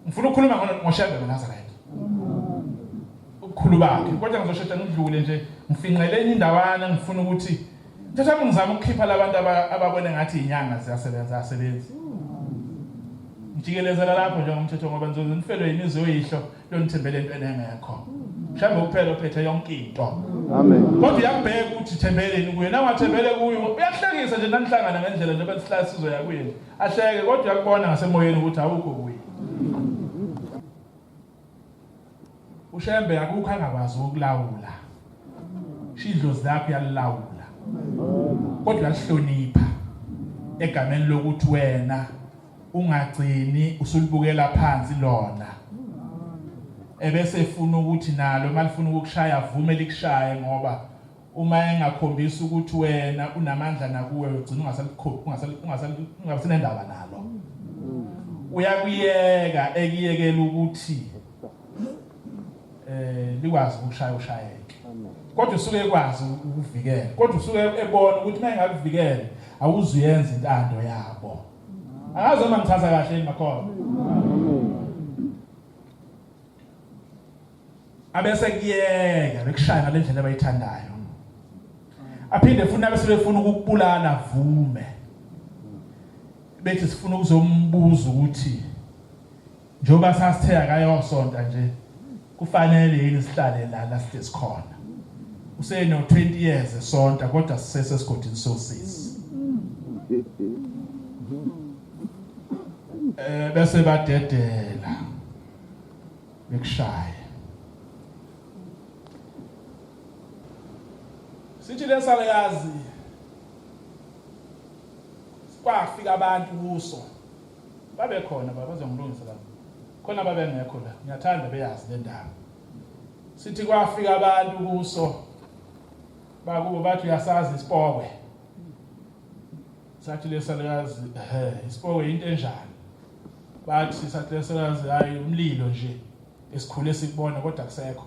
Ngifuna ukukhuluma ngoShembe weNazaretha. Ubukhulu bakhe. Kodwa ngizosheshe ngidlule nje ngifinqele enye indawana ngifuna ukuthi mthatha ngizama ukukhipha labantu ababone ngathi inyanga ziyasebenza asebenzi. Ngijikelezela lapho njengomthetho ngoba nizoze nifelwe imizi yoyihlo lonithembele entweni engekho. Mhlawumbe kuphela ophethe yonke into. Amen. Kodwa uyakubheka ukuthi thembeleni kuye. Nangathembele kuye uyahlekisa nje nanihlangana ngendlela njengoba sihlala sizoya kuye. Ahleke kodwa uyakubona ngasemoyeni ukuthi awukho kuye. UShembe akukho angakwazi ukulawula. Shidlozi lakho uyalilawula. Kodwa uyalihlonipha egameni lokuthi wena ungagcini usulibukela phansi lona. Ebese efuna ukuthi nalo malifuna ukukushaya avume likushaye ngoba uma engakhombisa ukuthi wena unamandla nakuwe ugcina ungasalikhophi ungasenendaba nalo. Uyakuyeka ekuyekela ukuthi likwazi ukushaya ushayeke. Kodwa usuke ekwazi ukuvikela. Kodwa usuke ebona ukuthi uma engakuvikela awuzuyenza intando yabo. Angazi uma ngichaza kahle yini makhona. Abese kuyeka bekushaya ngalendlela abayithandayo. Aphinde futhi nabe sebefuna ukukubulala vume. Bethi sifuna ukuzombuza ukuthi njengoba sasithe akayosonta nje kufanele yini sihlale la la sihlezi khona. Useno 20 years esonta kodwa sisesesigodini sosisi. Bese badedela bekushaya. Sithi lesalukazi kwafika abantu kuso babekhona baba bazongilungisa la khona babengekho la ngiyathanda beyazi le ndaba. Sithi kwafika abantu kuso bakubo bathi uyasazi isipokwe. Sathi lesalukazi ehe isipokwe into enjani? Bathi sathi lesalukazi hayi umlilo nje esikhule sikubona kodwa kusekho.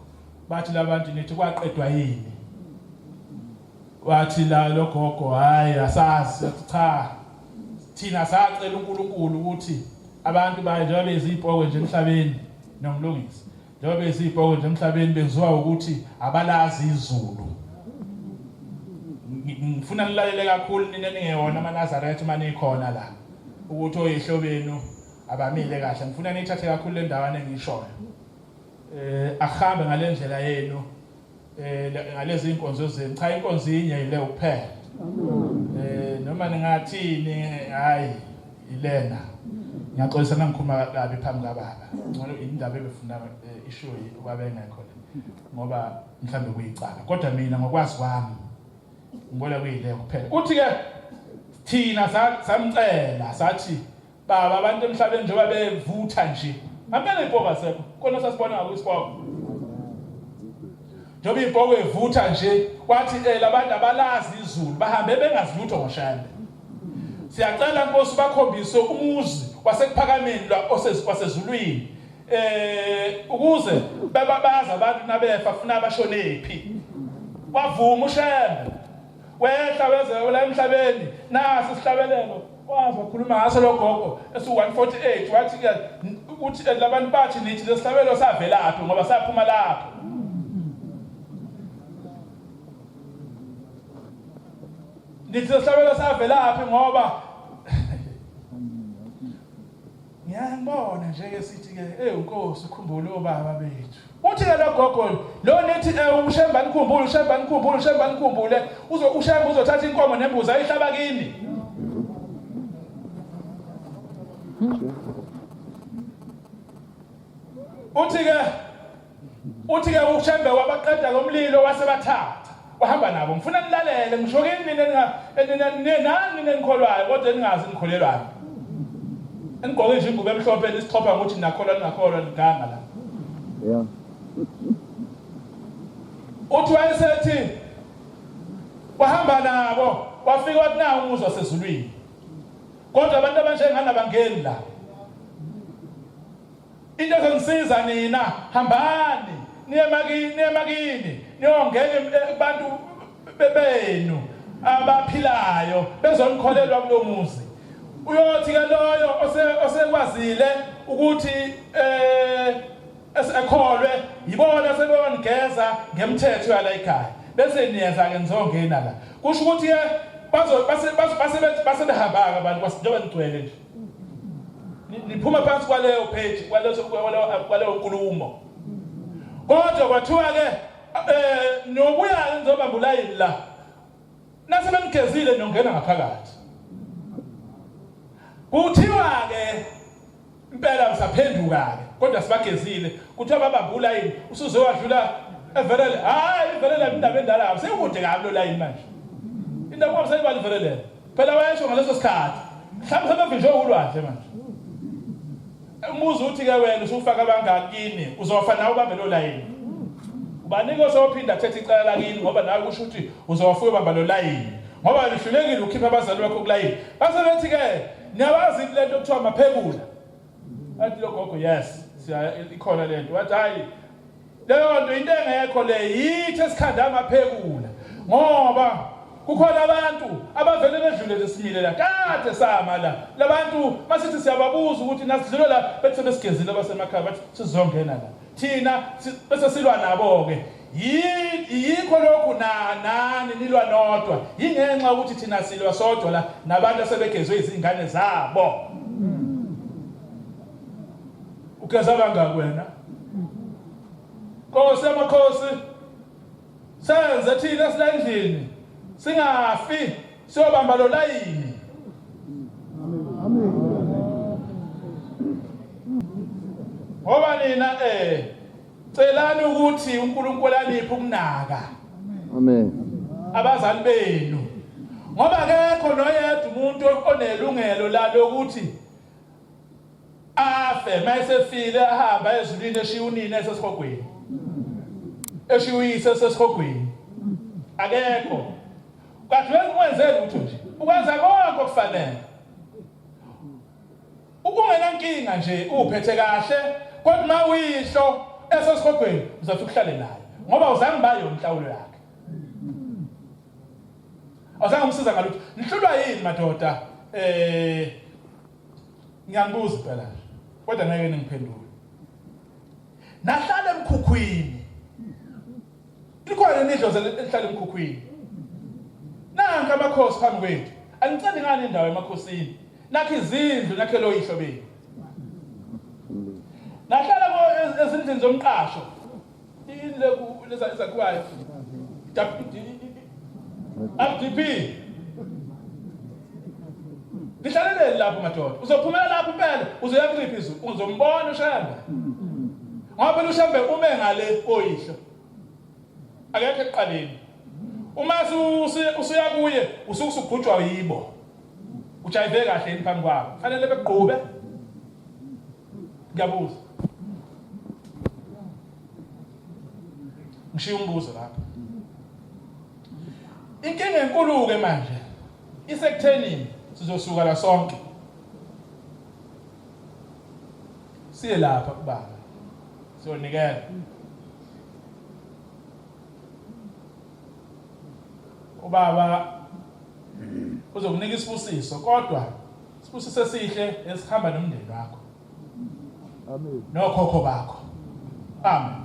Bathi labantu nithi kwaqedwa yini? Wathi la logogo hayi asazi. Cha thina sacela uNkulunkulu ukuthi abantu baye njengoba bezipokwe nje emhlabeni nomlungisi njengoba bezipokwe nje emhlabeni benziwa ukuthi abalazi izulu. Ngifuna nilalele kakhulu nina ningewona amaNazaretha uma nikhona la ukuthi oyihlo benu abamile kahle. Ngifuna niyithathe kakhulu le ndawana engishoyo. Ahambe ngalendlela yenu ngalezi inkonzo zenu. Cha inkonzo inye ile kuphela. Noma ningathini hayi ilena. Ngiyaxolisa nangikhuluma kabi phambi kababa. Ngcono indaba ebefuna isho ubaba engekho le ngoba mhlambe kuyicala. Kodwa mina ngokwazi kwami ngibona kuyile kuphela. Uthi ke thina samcela sathi baba abantu emhlabeni njengoba bevutha nje ngampela ipoko asekho kona sasibona ngakwisipoko njengoba ipoko evutha nje wathi labantu abalazi izulu bahambe bengazi lutho ngoShembe. Siyacela Nkosi bakhombise umuzi wasekuphakameni la wasezulwini ukuze bababaza abantu nabefa funa abashonephi. Wavuma uShembe wehla weze la emhlabeni nasi isihlabelelo wazi wakhuluma ngaso lo gogo esu 148 wathi ke ukuthi labantu bathi nithi lesihlabelo savelaphi ngoba saphuma lapho. Nithi lesihlabelo savelaphi ngoba ngiyangibona nje ke sithi ke hey uNkosi ukhumbule obaba bethu. Uthi ke lo gogo lo nithi uShemba nikhumbule uShemba nikhumbule uShemba nikhumbule uzo uShemba uzothatha inkomo nembuzi ayihlaba kini. Uthi ke uShembe wabaqeda ngomlilo wasebathatha wahamba nabo. Ngifuna nilalele ngisho kini nina nani nenikholwayo kodwa eningazi nikholelwayo. Enigqoke nje ingubo emhlophe nisixhopha ngokuthi nakholwa ningakholwa niganga la. Yeah. Uthi wayesethi wahamba nabo wafika wathi nawu umuzi wasezulwini. Kodwa abantu abanjengani abangeni la. Into ezongisiza nina hambani niye makini niye makini niyongena kubantu benu abaphilayo bezonikholelwa kulomuzi. Uyothi ke loyo osekwazile ukuthi eh esekholwe yibona sebeyonigeza ngemthetho yala ekhaya bese niyeza ke nizongena la kusho ukuthi ke bazo base base base behamba-ke abantu njengoba nigcwele nje niphuma phansi kwaleyo page kwaleso kwaleyo nkulumo kodwa kwathiwa ke eh nobuya ke nizobamba ulayini la nase benigezile niyongena ngaphakathi kuthiwa ke impela usaphenduka ke kodwa sibagezile kuthiwa babamba ulayini usuze wadlula evelele hayi ivelele indaba endala sekude kabi lo layini manje indaba kwamsayibali ivelele Phela wayesho ngaleso sikhathi. Mhlawumbe sebevinjwe ulwandle manje. Umbuzo uthi ke wena usufaka abangaki kini uzofa nawe ubambe lo layini. Ubanike osewophinda athethe icala lakini ngoba nawe kusho ukuthi uzofa uyobamba lo layini. Ngoba lihlulekile ukukhipha abazali bakho kulayini. Base bethi ke niyawazi lento okuthiwa maphekula. Athi lo gogo yes, siya ikhona lento. Wathi hayi Leyo nto into engekho le yithi esikhanda amaphekula ngoba kukhona abantu abavele bedlule nje simile la kade sama la labantu masithi siyababuza ukuthi nasidlule la bethi sebesigezile abasemakhaya bathi sizongena la thina bese silwa nabo ke yikho lokhu na nani nilwa nodwa yingenxa ukuthi thina silwa sodwa la nabantu asebegezwe izingane zabo Ugeza kangaki wena? Nkosi yamakhosi senze thina sila endlini singafi siyobamba lo layini. Amen. Ngoba nina eh celani ukuthi uNkulunkulu aniphe ukunaka. Amen. Abazali benu. Ngoba akekho noyedwa umuntu onelungelo lalokuthi afe mayesefile ahamba ezulwini eshiya unina esesihogweni eshiya uyise esesihogweni akekho kade wenze lutho nje ukwenza konke okufanele ukungenankinga nje uphethe kahle kodwa uma uyihlo esesihogweni uzofika uhlale naye ngoba uzange bayo inhlawulo yakhe awuzange umsiza ngalutho nihlulwa yini madoda eh Ngiyanibuza impela nje. Kodwa ngeke ningiphendule. Nahlala emkhukhwini. Likhona nidlozi elihlala emkhukhwini. Nanka amakhosi phambi kwethu. Aniceli ngani indawo emakhosini. Nakho izindlu nakhelo oyihlo benu. Nahlala ezindlini zomqasho. Yini le leza ezakhiwayo? RDP. Nihlaleleni lapho madoda. Uzophumela lapho impela, uzoya kuliphi izulu? Uzombona uShembe. Ngoba phela uShembe ume ngale koyihlo. Akekho ekuqaleni. Uma usuya kuye usuke usugujwa yibo. Ujayive kahle yini phambi kwabo? Fanele bekugqube. Ngiyabuza. Ngishiya umbuzo lapha. Inkinga enkulu ke manje isekuthenini sizosuka la sonke. Siye lapha kubaba. Siyonikela. Ubaba uzokunika isibusiso kodwa Sibusiso esihle esihamba nomndeni wakho. Amen. Nokhokho bakho. Amen.